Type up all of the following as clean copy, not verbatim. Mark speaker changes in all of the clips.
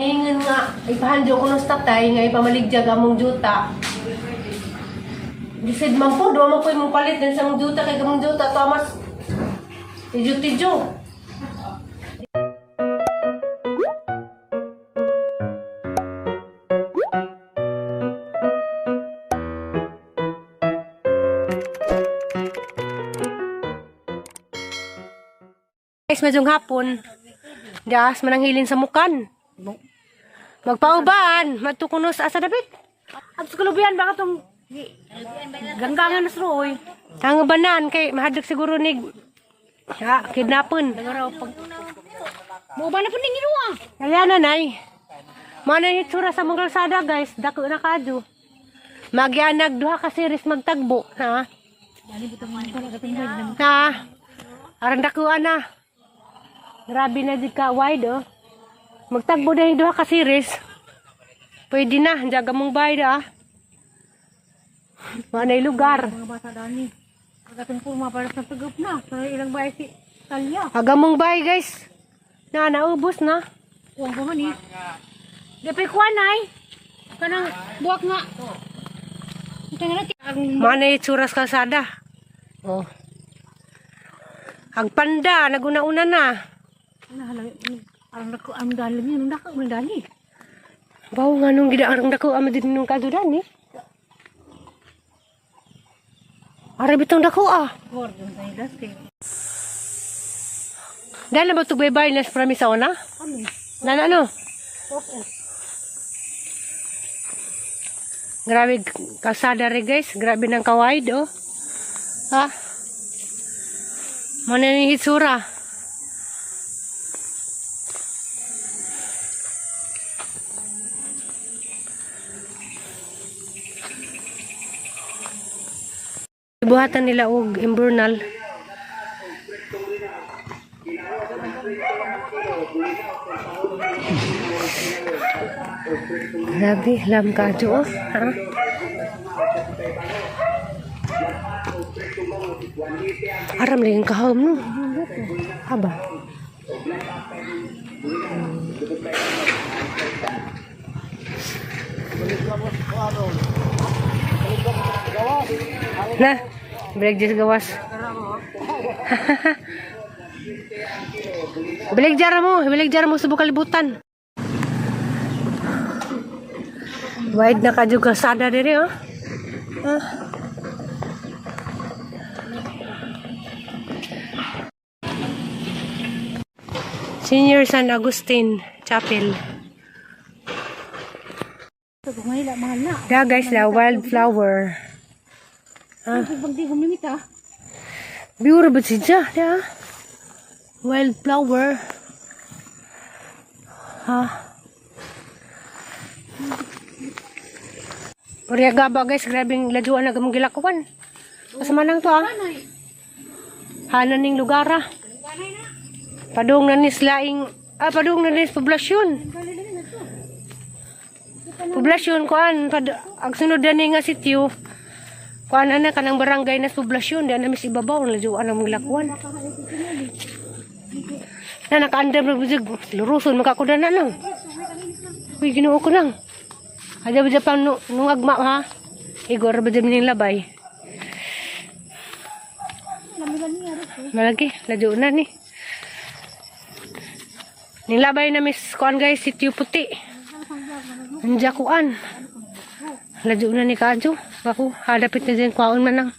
Speaker 1: Ningon nga ipahandyo ko ng tatay nga ipamaligyag among juta. Disid man po, duwa man po imong palit din sa among juta kay among juta to mas tidyo-tidyo. Guys, madyong hapon. Das mananghilin sa mukan. Magpaubaan, matukunos asa dapit.
Speaker 2: At sa kulubian, baka itong ganggangan na sroy.
Speaker 1: Ang banan kay mahadlok siguro ni ha, kidnapon.
Speaker 2: Mo ba na po ning inuwa?
Speaker 1: Kaya na nay. Mana yung itsura sa mga kalsada guys, dako na kadyo. Magyanag duha ka series magtagbo, ha? Ha? Aran dako ana. Grabe na di ka wide oh. Magtagbo na yung duha ka series. Pwede na, jaga mong bayad ah. Mana yung lugar.
Speaker 2: Mga bata dani. Pagkatong po maparas na pag na. Sa ilang bahay si Talia.
Speaker 1: Aga mong bay guys. Na naubos na.
Speaker 2: Kuwang pa man eh. Dapay kuwan ay. Kanang buwak nga. Ito nga natin. Ang
Speaker 1: Mana yung itsura sa kalsada. Oh. Ang panda, naguna-una na.
Speaker 2: Ang dako ang dali niya nung dako ang dali.
Speaker 1: Bawo nga nung gidaarang dako ama din nung kadudan eh. Ara bitong dako ah.
Speaker 2: Gordon tayo das kay.
Speaker 1: Dahil na ba tugbay-bay na sa pramisa na?
Speaker 2: Kami.
Speaker 1: Nana ano? Grabe kalsada rin guys. Grabe ng kawaid oh. Ha? Mana yung hitsura? Buhatan nila og imburnal. Grabe, lam kadyo oh. Ha? Aram lagi kahom no. Aba. Na, break jis gawas. Bilig jara mo, bilig jara mo sa kalibutan. Wide na kadyo kalsada diri oh. Ah. Senior San Agustin Chapel.
Speaker 2: Ito Manila mahal na.
Speaker 1: Da guys, la wildflower.
Speaker 2: Ah. Pag di gumimit ah.
Speaker 1: Biura ba siya? Da. Wildflower. Ha? Purya ba guys, grabing lajuan na gamong gilakwan. Kasama nang to ah. Hanan ning lugar ah. Padung na nis laing, ah, padung na nis poblasyon. Poblasyon kuan pad ang sunod na ni nga sitio. Kuan ana kanang barangay na poblasyon di na mis ibabaw lajuan ang mga lakwan. Na nakaandam na bujag luruson makakuda na lang. Uy, Ginoo ko lang. Adya ba pa nung, nung agma ha? Igor ba dyan ning labay? Malagi, ladyo na ni. Ning labay na miss kuan guys, sitio puti. Andiya kuan. Ladyo na ni kadyo. Ako, hadapit na dyan kuan man lang.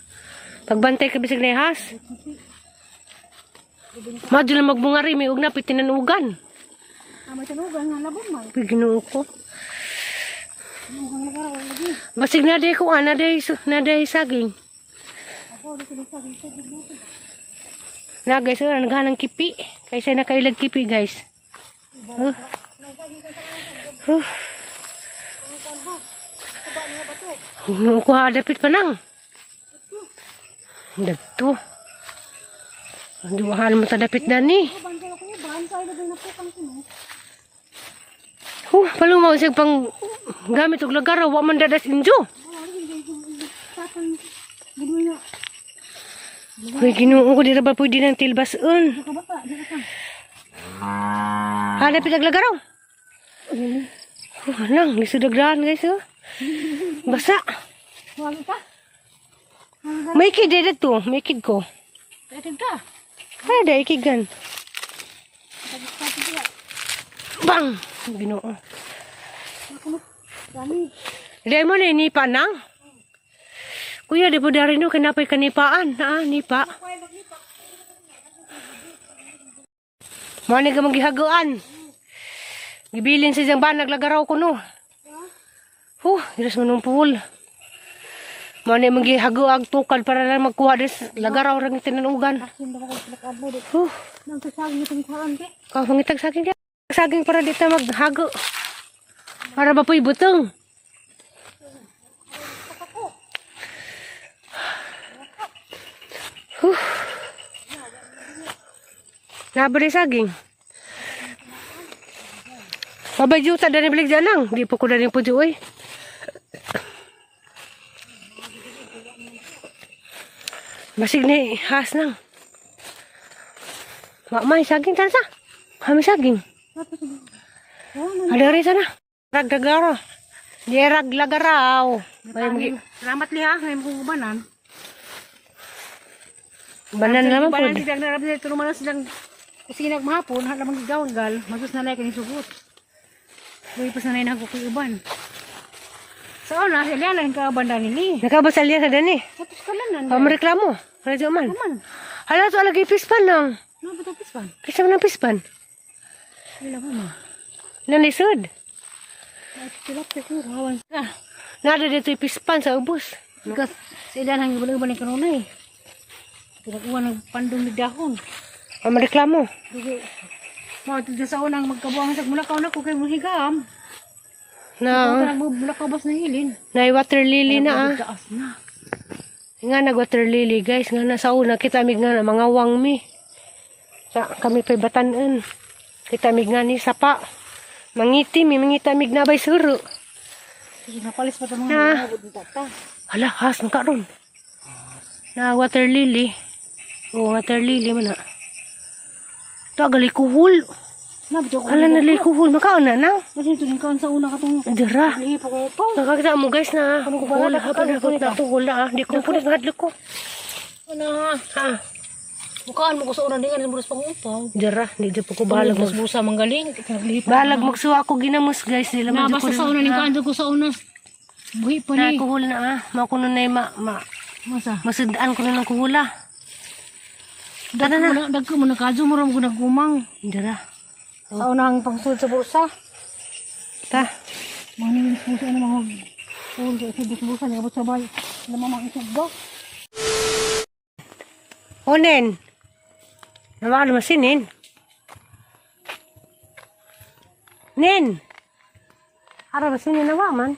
Speaker 1: Pagbantay ka bisig na ihas. Madyo lang magbungari, may ugna, pitinanugan.
Speaker 2: Ah, may tanugan nga labong may.
Speaker 1: Uy, Ginoo ko. Basig na day ko, na day, na day saging. Na guys, oh, naghanang kipi. Kaysa nakailag kipi guys. Huh? Huh. Ginoo ko, hadapit pa nang. Dagto. Ang duwahan mo sa dapit na ni.
Speaker 2: Bantay ako, bantay na din ako kang kuno.
Speaker 1: Huh, palumaw siya pang gamit og lagara, wa man dadas injo. Uy, Ginoo ko, di ra ba pwede ng tilbason? Hanapit ang lagaraw. Oh, nang, lisod dagdahan, guys, oh. Basa.
Speaker 2: Wala ka?
Speaker 1: May kid dito, may kid ko.
Speaker 2: Ikid ka.
Speaker 1: Kaya da ikigan. Bang! Ginoo.
Speaker 2: Dami.
Speaker 1: Di mo ni nipa nang. Kuya, di po dari no, kinapay kanipaan. Ah, nipa. Mo ni ka magihaguan. Gibilin sa siyang banag lagaraw ko no. Huh, iras mo nung pool. Mo ni magihaguag tukad para lang magkuha des lagaraw rang tinanugan.
Speaker 2: Akin ba ko pinakabo di.
Speaker 1: Huh,
Speaker 2: Nang kasagin itong kuhaan ke.
Speaker 1: kau mangitag saging dia. Saging para dito maghago. Para ba po'y butong? Huh. Nabari saging. Mabay juta dari belik janang. Di po ko dari pujo oy. Basig ni has nang. Wa may saging tan sa. Kami saging. Ada rin sana. Ragdagara. Di raglagaraw. May magi
Speaker 2: Salamat liha, ngayon kong ubanan.
Speaker 1: banan naman po.
Speaker 2: Ubanan silang narap nila, tulungan na silang kusinag mahapon, halamang gigawon gal, masus na kani sugot. Buhay pa sanay na ako uban. Sa una, sila lang kaabanda nili.
Speaker 1: Nakabasalya sa dani.
Speaker 2: Tapos kalanan.
Speaker 1: Pamreklamo. Radyo man.
Speaker 2: Man,
Speaker 1: Hala to lagi pispan nang.
Speaker 2: no ba tapos pan?
Speaker 1: Kisa man ang pispan.
Speaker 2: Wala mo ma.
Speaker 1: Nalisod.
Speaker 2: Sila ko hawan ka.
Speaker 1: Nada dito pispan sa ubos.
Speaker 2: Gas sila nang ibang-ibang ni kanunay. Pinag-uwan ng pandong ni dahon.
Speaker 1: Pamreklamo.
Speaker 2: Dugi. Mao ito sa unang magkabuang sa mulakaw na ko kay muhigam.
Speaker 1: Na
Speaker 2: Ito nang mulakaw bas na hilin.
Speaker 1: na water lily na ah.
Speaker 2: Taas na.
Speaker 1: Nga nag water lily guys nga na sa una kita mig nga na mga wang mi. Sa kami pa'y batanan. Kita mig nga ni sapa. Mangiti mi mangita mig na bay suro.
Speaker 2: Sige, napalis pa ito mga
Speaker 1: Na.
Speaker 2: nabot ng tata.
Speaker 1: Hala, has man karon. Na water lily. Oh, water lily man na. To gali kuhol.
Speaker 2: Nabot ako.
Speaker 1: Hala na li kuhol makaon na nang.
Speaker 2: Kasi ito yung kaan sa una katong
Speaker 1: Dira.
Speaker 2: lihi pa ko pa.
Speaker 1: Nakakita mo guys na kuhol hapon hapon na kuhol ah. Di ko pulis mahadlok ko.
Speaker 2: Ano ha?
Speaker 1: Ha.
Speaker 2: Mukaan mo ko sa una dingan sa pang upaw.
Speaker 1: Dira, di jud po ko bahalag mag
Speaker 2: busa manggaling. Naglihi pa.
Speaker 1: Balag magsuwa ako ginamos guys. Di
Speaker 2: Na
Speaker 1: laman
Speaker 2: basta sa una ning kaan ko sa una. Buhi pa
Speaker 1: Na
Speaker 2: ni.
Speaker 1: kuhol na ah. Mao kuno na ma, ma
Speaker 2: Masa.
Speaker 1: masudaan ko na ng kuhula. Tara na.
Speaker 2: Dagko mo na kadyo mo ram ko nagumang.
Speaker 1: Dira.
Speaker 2: Sa una ang pangsulod sa bulsa.
Speaker 1: Ta.
Speaker 2: Mga busa ano mga ulo sa busa niya sa bay. Lamang isugba.
Speaker 1: Onen. Nawa naman si Nin. Nin. Ara ba si Nin nawa man?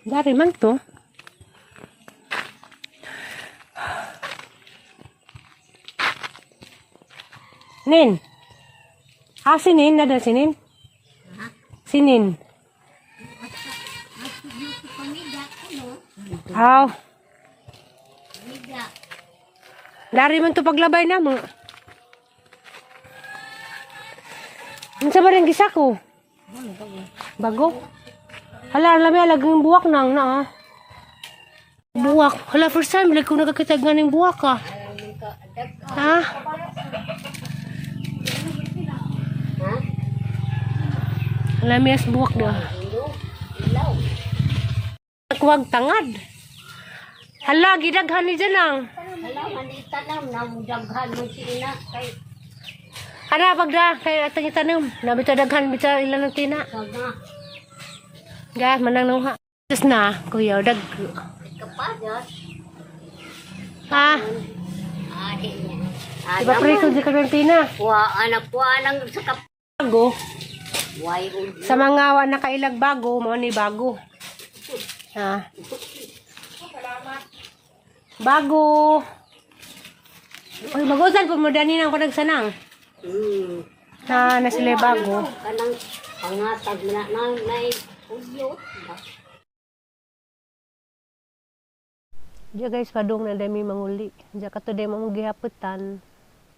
Speaker 1: Dari man to. Nin. Ah, si Nin. Nada si Nin? Si Nin. Aw. Dari man to paglabay na mo. Unsa ba rin gisa ko? Bago. Hala, alam mo, laging buwak nang na ah. Buwak. Hala, first time, like ko nakakita ganing buwak ah. Ha? Hala, miyas buwak na. Kuwag tangad. Hala, gidaghan ni dyan ang.
Speaker 3: Wala, manita lang, namudaghan mo sila kay
Speaker 1: Ana pagda kay atang itanom. Nabita daghan bita ilan ng tina.
Speaker 3: kaga
Speaker 1: Gas manang nuha. Tapos na, kuya, dag.
Speaker 3: kapadas.
Speaker 1: Ha?
Speaker 3: Adi niya.
Speaker 1: Diba preso di ka ng tina?
Speaker 3: Wa anak wa lang sa kap.
Speaker 1: Bago.
Speaker 3: Way ul.
Speaker 1: Sa mga wa nakailag bago, mao ni bago. Ha? Bago. Uy, magusan po mo dani nang panagsanang. Na na sila bago.
Speaker 3: Kanang pangatag na na nay uyot.
Speaker 1: Diya guys, padung na dami manguli. Diya kato day mong gihaputan.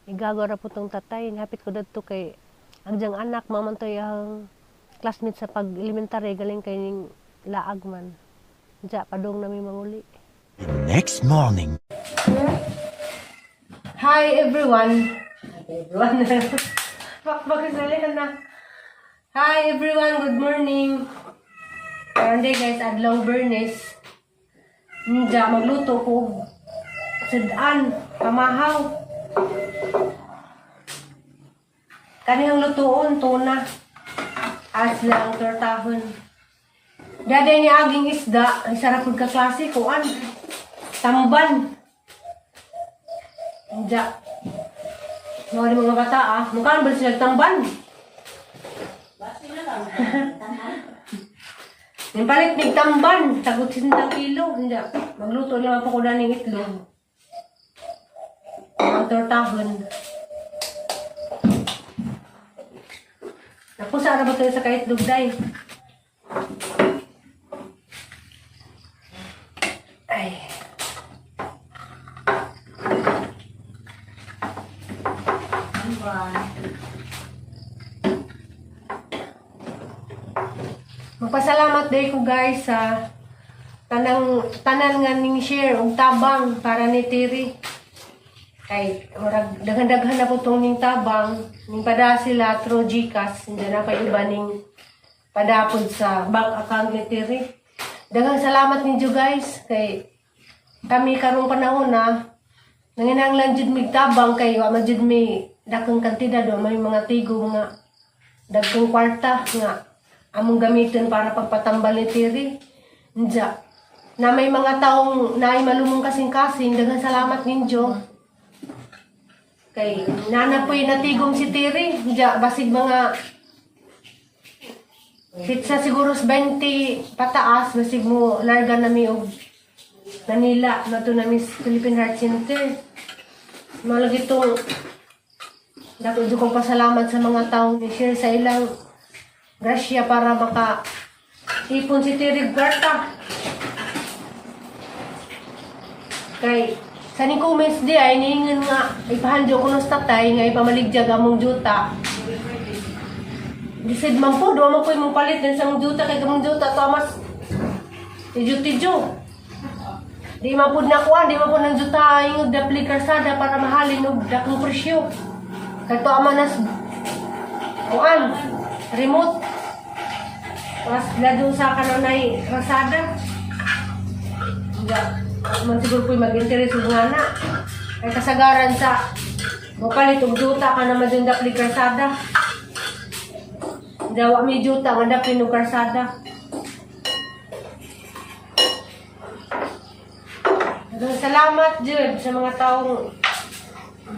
Speaker 1: Igago ra po tong tatay. Hapit ko dadto kay ang diyang anak mamantoy ang classmate sa pag elementary galing kay ning laag man. Diya padong nami manguli.
Speaker 4: The next morning.
Speaker 1: Hi everyone. Hi everyone. Bakbak na. Hi everyone, good morning. Karon day guys, adlaw Bernes. Nja magluto ko og sudan, pamahaw. Kanihang lutuon tuna. As lang tortahon. Daday ni aging isda, ay sarap pud ka klase kuan. Tamban. Nja. Mga ni mga bata ah, mukhaan ba sila tamban? Yung palit mig tamban, tagot 60 kilo. Hindi, magluto lang ako ko ng itlog. Ang tortahon. Naku, saan na ba tayo sa kaitlog, day? Ay. Magpasalamat day ko guys sa tanang tanan nga ning share og tabang para ni Tiri. Kay murag daghan-daghan na po tong ning tabang ning pada sila through GCash, hindi na pa iba ning padapod sa bank account ni Tiri. Daghang salamat ninyo guys kay kami karong panahon na nanginahanglan jud mig tabang kay wa man jud mi dakong kantidad wa may mga tigo mga dagkong kwarta nga among gamiton para pagpatambal ni Tiri. Nja. Na may mga taong naay malumong kasing-kasing, daghang salamat ninyo. Kay nana po'y natigom si Tiri. Nja, basig mga pizza siguro sa 20 pataas, basig mo larga na mi og Manila, nato na mi sa Philippine Heart Center. Malagi itong dapat jud kong pasalamat sa mga taong ni-share sa ilang grasya para maka ipon si Tiri kwarta. Kay sa ning comments di ay niingon nga ipahandyo ko ng tatay nga ipamaligdyag among juta. Disid man po, doon man po imong palit din sa among juta kay kamong juta Thomas. Tidyo-tidyo. Di man po nakuha, di man po ng juta ingog dapli karsada para mahalin og dakong presyo. Kay to ama nas kuan remote. Mas lado sa kananay rasada. Nga, man siguro po'y mag-interest og nga na. Kay kasagaran sa mopalit og juta ka naman dun dapli karsada. Dawa mi juta nga dapli og karsada. Daghang salamat jud sa mga taong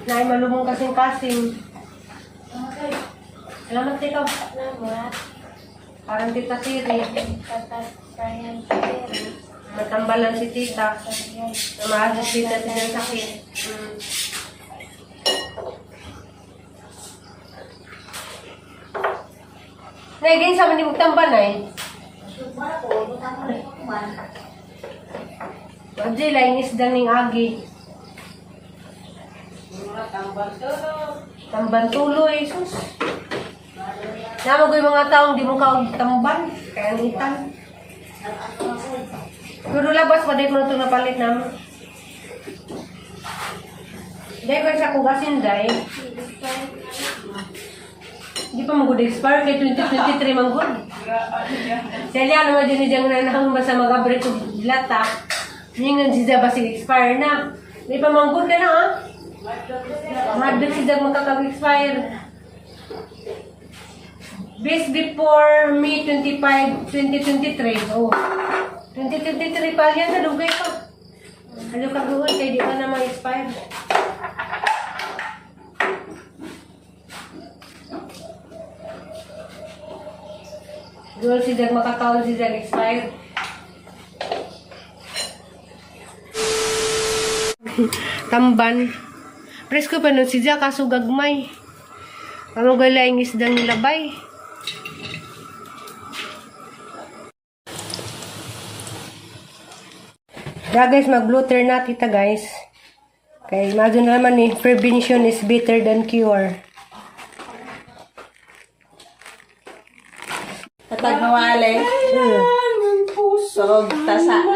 Speaker 1: naay malumong kasing-kasing. Salamat ikaw.
Speaker 3: Salamat.
Speaker 1: Parang Tita Siri.
Speaker 3: Tata Brian Terry.
Speaker 1: Matambalan si Tita. Na maaga si Tita sa sakit. Nay, ganyan sa amin magtamban ay. Adjay, laing isda ning agi. Tamban tuloy, sus. Namo ko'y mga taong di mo kaog tamban, kaya ang itan. Pero labas pa, di ko na ito napalit na. Di ko sa kong asin, day. Di pa mag expire kay 2023 man good. Siya naman din niyang nanahang basta mag-abre ko lata. Ningan siya basig expire na. Di pa man good ka na ha? Madlok siya magkakag-expire. Best before May 25, 2023. Oh. 2023 pa yan, nalugay pa. Ano ka gawin kay di pa na ma-expire. Doon si Dag makakaon si Dag expire. Tamban. Presko pa nun si Jack kaso gagmay. Ano galing isdang nilabay? Da guys, mag-bluter na tita guys. Kay imagine na naman eh, prevention is better than cure.
Speaker 5: Katag mawali. Puso. Tasa.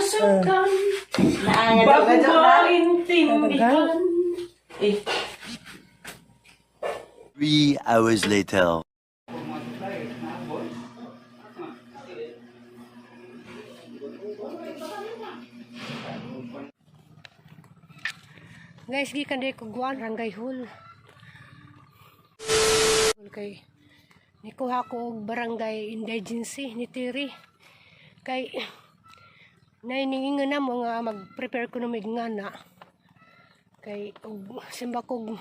Speaker 5: Naangat ang gadyo na.
Speaker 1: Talaga?
Speaker 5: Eh,
Speaker 4: 3 hours later.
Speaker 1: Guys, gikan day ko guwan Barangay Hall. Kay nikuha ko og barangay indigency ni Tiri. Kay nainingingan na mo nga mag-prepare ko ng ngana. Kay og simba kog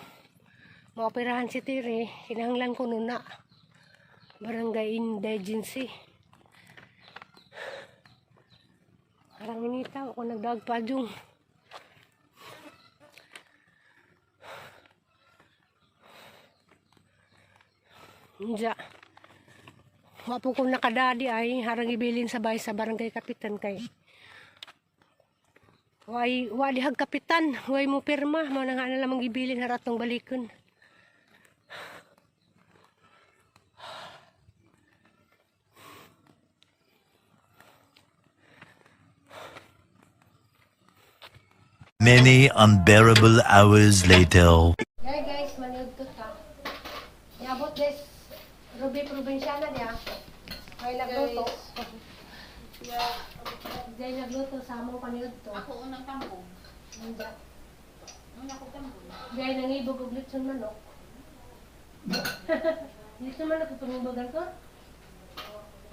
Speaker 1: maoperahan si Tiri, kinahanglan ko nun na barangay indigency. Harang inita ako nagdagpadyong. Diya. Wa po kong nakadadi ay harang ibilin sa bahay sa barangay kapitan kay. Way wa dihag kapitan, way mo pirma, mao na nga na lamang gibilin haratong balikon.
Speaker 4: Many unbearable hours later.
Speaker 1: Hey guys, maniud to ta. Niabot guys, Ruby Provinciana niya. May nagluto. Dahil nagluto sa among paniud to.
Speaker 5: Ako unang tambog.
Speaker 1: Hindi.
Speaker 5: Una ko tambog.
Speaker 1: Dahil nangibog og litson manok. Litson manok ipangibogan ko.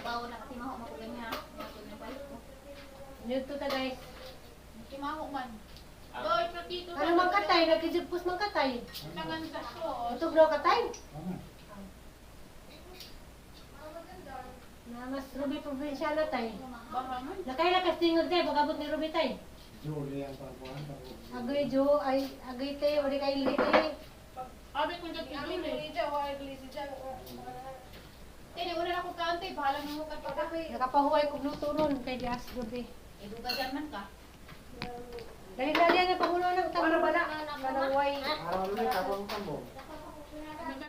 Speaker 5: Bawo na kasi maho ko ganyan. Matod na balik ko.
Speaker 1: Niud to ta guys.
Speaker 5: Timaho man. Boy, platito.
Speaker 1: Ano man katay? Nagkijugpos man katay.
Speaker 5: Tangan sa sauce.
Speaker 1: Utog daw katay. Na mas Ruby Provinciana tay.
Speaker 5: Baka man.
Speaker 1: Nakaila kas tingog tay pag-abot ni Ruby tay. Agoy Jo ay agoy te ori kay liti.
Speaker 5: Abi kung dyan pidul eh. Tini, una na ko kaante. Bahala na mo ka pa.
Speaker 1: Nakapahuway kog luto ron kay Dias Ruby.
Speaker 5: Idugasan man ka.
Speaker 1: Dali dali na pangulo ng tamo bala. Kanang way.